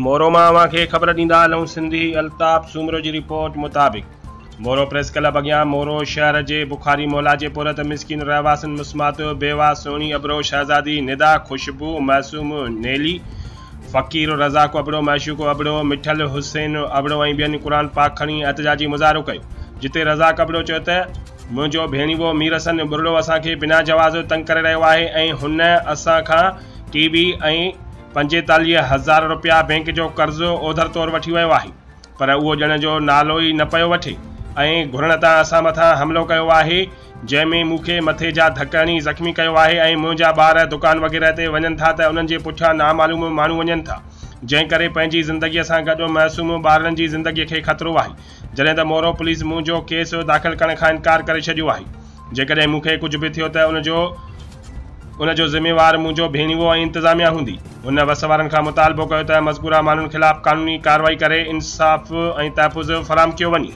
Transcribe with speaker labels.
Speaker 1: مورو مان اوهان کي خبر ڏيندا هلون سنڌي الطاف سومرو جي رپورٽ مطابق مورو پريس ڪلب اڳيان مورو شهر جي بخاري محلا جي پورهيت مسڪين رهواسين مسمات بيواهه سهڻي ابڙو شهزادي ندا خوشبو معصوم نيلي فقير رزاق ابڙو معشوق ابڙو مٺل حسين ابڙو ۽ ٻين قرآن پاڪ کڻي احتجاجي مظاهرو ڪيو جتي رزاق ابڙو چيو ته منهنجو ڀيڻيوو مير حسن ٻرڙو اسان کي بنا جواز تنگ ڪري رهيو آهي ۽ هن اسان کان ٽي وي ۽ 45 هزار رپيا بئنڪ جو قرض اوڌر طور وٺي ويو آهي پر اهو ڏيڻ جو نالو ئي نه پيو وٺي ۽ گهرڻ تان اسان مٿان حملو ڪيو آهي جنهن ۾ مون کي مٿي جا ڌڪ هڻي زخمي ڪيو آهي ۽ منهنجا ٻار دڪان وغيره تي وڃن ٿا ته انهن جي پٺيان نامعلوم ماڻهو وڃن ٿا جنهن ڪري پنهنجي زندگي سان گڏ معصوم ٻارڙن جي زندگي کي خطرو آهي جڏهن ته مورو پوليس منهنجو ڪيس داخل ڪرڻ کان انڪار ڪري ڇڏيو آهي. جيڪڏهن مون کي ڪجهه به ٿيو ته ان جو ان جو ذميوار منهنجو ڀيڻيوو ۽ انتظاميا هوندي. هن وس وارن کان مطالبو ڪيو ته مذڪوره ماڻهن خلاف قانوني ڪارروائي ڪري انصاف ۽ تحفظ فراهم ڪيو وڃي.